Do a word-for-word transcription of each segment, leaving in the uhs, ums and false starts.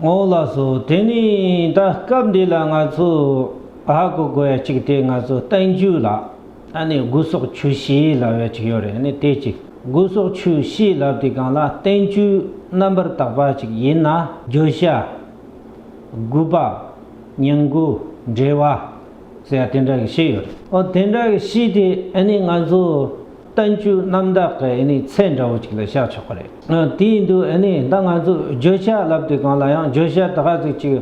འོ་ལགས་སོ། དེ་ནི་ད་སྐབས་འདི་ལ་ང་ཚོ་ཧ་གོ་དགོས་ཡ་གཅིག་དེ། ང་ཚོ་བསྟན་བཅོས་ལ་ཨ་ནི་དགུ་སོགས་ཆོས་བཤད་ལབ་ཡ་གཅིག་ཡོད་རེད། ཨ་ནི་དེ་གཅིག། དགུ་སོགས་ཆོས་བཤད་ལབ་དེ་སྒང་ལ་བསྟན་བཅོས་རྣམ་པར་དག་པ་གཅིག་ཡིན་ན། བརྗོད་བྱ། དགོས་པ། ཉིང་དགོས། འགྲེལ་བ་ཟེར་ཡ་དེ་འདྲ་གི་བཤད་ཡོད་རེད། འོ་དེ་འདྲ་གི་བཤད་དེ་ཨ་ནི་ང་ཚོ་བསྟན་བཅོས་རྣམ་དག་གི་ཨ་ནི་ཚད་འདྲ་བོ་ཅིག་ལ་བཞག་ཆོག་གི་རེད། ཨ་དེ་ཡིན་དུས་ཨ་ནི་ད་ང་ཚོ་བརྗོད་བྱ་ལབ་དུས་སྒང་ལ་ཡང་བརྗོད་བྱ་ད་ག་ཟིག་ཅིག་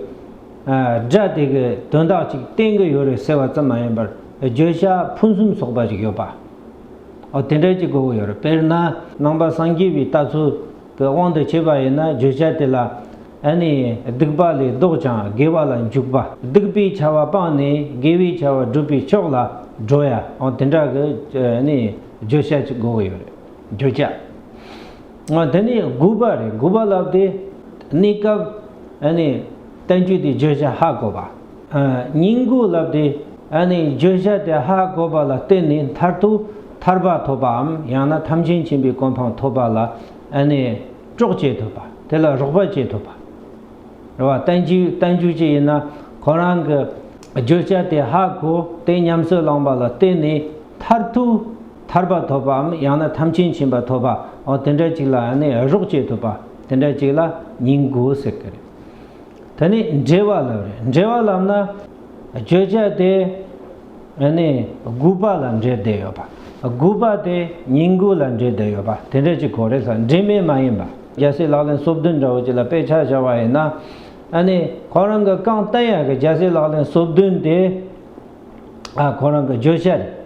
ཨ་སྒྲ་དེ་གི་དོན་དག་ཅིག་བསྟན་གི་ཡོད་རེད་ཟེར་བ་ཙམ་མ་ཡིན་པར། བརྗོད་བྱ་ཕུན་སུམ་ཚོགས་པ་ཅིག་ཡོད་པ། འོ་དེ་འདྲ་ཅིག་དགོས་གི་ཡོད་རེད། དཔེར་ན་ནང་པ་སངས་རྒྱས་པའི་ལྟ་ཚུལ་གི་དབང་དུ་བྱས་པ་ཡིན་ན། བརྗོད་བྱ་དེ་ལ་ཨ་ནི་སྡིག་པ་ལས་ལྡོག་ཅིང་དགེ་བ་ལ་འཇུག་པ། སྡིག་པའི་བྱ་བ་སྤངས་ནས་དགེ་བའི་བྱ་བ་སྒྲུབ་པའི་ཕྱོགས་ལ་འགྲོ་ཡ། འོ་དེ་འདྲ་གི་ཨ་ནི་བརྗོད་བྱ་ཅིག་དགོས་གི་ཡོད་རེད། བརྗོད་བྱ། འོ་དེ་ནི་དགོས་པ་རེད། དགོས་པ་ལབ་དེ་གནས་སྐབས་ཨ་ནི་བསྟན་བཅོས་དེ་བརྗོད་བྱ་ཧ་གོ་བ། ཨ་ཉིང་དགོས་ལབ་དེ་ཨ་ནི་བརྗོད་བྱ་དེ་ཧ་གོ་བ་ལ་བརྟེན་ནས་མཐར་ཐུག་ཐར་པ་ཐོབ་པའམ་ཡང་ན་ཐམས་ཅད་མཁྱེན་པའི་གོ་འཕང་ཐོབ་པ་ལ་ཨ་ནི་གྲོགས་བྱེད་ཐུབ་པ། དེ་ལ་རོགས་པ་བྱེད་ཐུབ་པ་རེད་བ། བསྟན་བཅོས་བསྟན་བཅོས་ཅིག་ཡིན་ན་ཁོ་རང་གི་བརྗོད་བྱ་དེ་ཧ་གོ། དེ་ཉམས་སུ་བླངས་པ་ལ་བརྟེན་ནས་མཐར་ཐུག་ཐར་པ་ཐོབ་པའམ་ཡང་ན་ཐམས་ཅད་མཁྱེན་པ་ཐོབ་པ། འོ་དེ་འདྲ་ཅིག་ལ་ཨ་ནི་རོགས་བྱེད་ཐུབ་པ། དེ་འདྲ་ཅིག་ལ་ཉིང་དགོས་ཟེར་གི་རེད། དེ་ནས་འགྲེལ་བ་ལབ་རེད། འགྲེལ་བ་ལབ་ན་བརྗོད་བྱ་དེ་ཨ་ནི་དགོས་པ་ལ་འབྲེལ་བསྡད་ཡོད་པ། དགོས་པ་དེ་ཉིང་དགོས་ལ་འབྲེལ་བསྡད་ཡོད་པ། དེ་འདྲ་ཅིག་གོ་རེད་ལ། འབྲེལ་མེད་མ་ཡིན་པ། རྒྱལ་སྲས་ལག་ལེན་སོ་བདུན་འདྲ་བོ་ཅིག་ལ་དཔེ་ཆ་བཞག་པ་ཡིན་ན། ཨ་ནི་ཁོ་རང་གི་རྐང་བསྟན་ཡག་གི་རྒྱལ་སྲས་ལག་ལེན་སོ་བདུན་དེ། ཨ་ཁོ་རང་གི་བརྗོད་བྱ་རེད།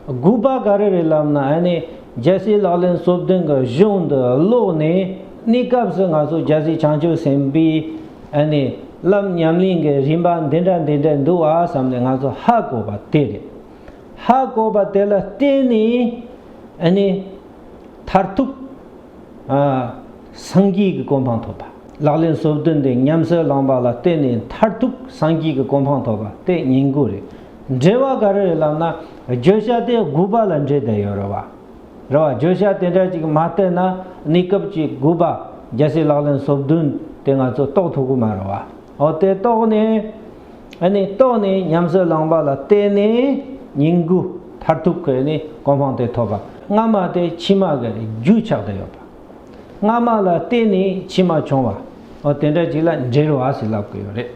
དགོས་པ་ག་རེ་རེད་ལབ་ན། ཨ་ནི་རྒྱལ་སྲས་ལག་ལེན་སོ་བདུན་གི་གཞུང་འདི་ཀློག་ནས་གནས་སྐབས་སུ་ང་ཚོ་རྒྱལ་སྲས་བྱང་ཆུབ་སེམས་དཔའི་ཨ་ནི་ལམ་ཉམས་ལེན་གི་རིམ་པ་འདི་འདྲ་འདི་འདྲ་འདུག་ཨ་བསམ་ནས་ང་ཚོ་ཧ་གོ་བ་དེ་རེད། ཧ་གོ་བ་དེ་ལ་བརྟེན་ནས་ཨ་ནི་མཐར་ཐུག་ཨ་སངས་རྒྱས་ཀྱི་གོ་འཕང་ཐོབ་པ། ལག་ལེན་སོ་བདུན་དེ་ཉམས་སུ་བླངས་པ་ལ་བརྟེན་ནས་མཐར་ཐུག་སངས་རྒྱས་ཀྱི་གོ་འཕང་ཐོབ་པ་དེ་ཉིང་དགོས་རེད། འགྲེལ་བ་ག་རེ་རེད་ལབ་ན། བརྗོད་བྱ་དེ་དགོས་པ་ལ་འབྲེལ་བསྡད་ཡོད་རེད་བ། རེད་བ། བརྗོད་བྱ་དེ་འདྲ་ཅིག་མ་བསྟན་ན་གནས་སྐབས་ཀྱི་དགོས་པ་རྒྱལ་སྲས་ལག་ལེན་སོ་བདུན་དེ་ང་ཚོ་རྟོགས་ཐུབ་ཀྱི་མ་རེད་བ། འོ་དེ་རྟོགས་ནས། ཨ་ནི་རྟོགས་ནས་ཉམས་སུ་བླངས་པ་ལ་བརྟེན་ནས་ཉིང་དགོས་མཐར་ཐུག་གི་ཨ་ནི་གོ་འཕང་དེ་ཐོབ་པ། སྔ་མ་དེ་ཕྱི་མ་གི་རྒྱུ་ཆགས་བསྡད་ཡོད་པ། སྔ་མ་ལ་བརྟེན་ནས་ཕྱི་མ་བྱུང་བ། འོ་དེ་འདྲ་ཅིག་ལ་འབྲེལ་བ་ཟེར་ལབ་ཀྱི་ཡོད་རེད།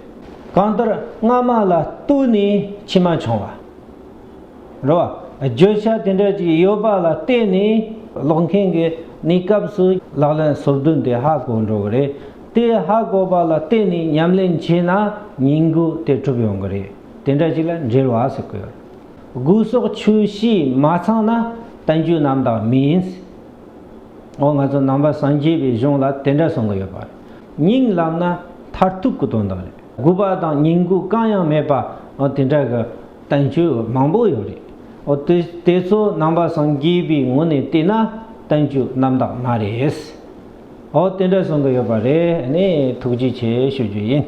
གང་ལྟར་སྔ་མ་ལ་ལྟོས་ནས་ཕྱི་མ་བྱུང་བ། རེད་བ། བརྗོད་བྱ་དེ་འདྲ་ཅིག་ཡོད་པ་ལ་བརྟེན་ནས་ཀློག་མཁན་གྱི་གནས་སྐབས་སུ་ལག་ལེན་སོ་བདུན་དེ་ཧ་གོ་འགྲོ་གི་རེད། དེ་ཧ་གོ་བ་ལ་བརྟེན་ནས་ཉམས་ལེན་བྱས་ན་ཉིང་དགོས་དེ་གྲུབ་ཡོང་གི་རེད། དེ་འདྲ་ཅིག་ལ་འབྲེལ་བ་ཟེར་གི་ཡོད། དགོས་སོགས་ཆོས་བཤད་མ་ཚང་ན་བསྟན་བཅོས་རྣམ་དག་མིན། འོ་ང་ཚོ་ནང་པ་སངས་རྒྱས་པའི་གཞུང་ལ་དེ་འདྲ་གསུང་གི་ཡོད་པ་རེད། ཉིང་ལབ་ན་མཐར་ཐུག་གི་དོན་དག་རེད། དགོས་པ་དང་ཉིང་དགོས་གང་ཡང་མེད་པ། འོ་དེ་འདྲ་གི་བསྟན་བཅོས་མང་པོ་ཡོད་རེད། འོ་དེ་དེ་ཚོ་ནང་པ་སངས་རྒྱས་པའི་ངོས་ནས་བལྟས་ན་བསྟན་བཅོས་རྣམ་དག་མ་རེད། འོ་དེ་འདྲ་གསུང་གི་ཡོད་པ་རེད། ཨ་ནི་ཐུགས་རྗེ་ཆེ་ཞུ་རྒྱུ་ཡིན།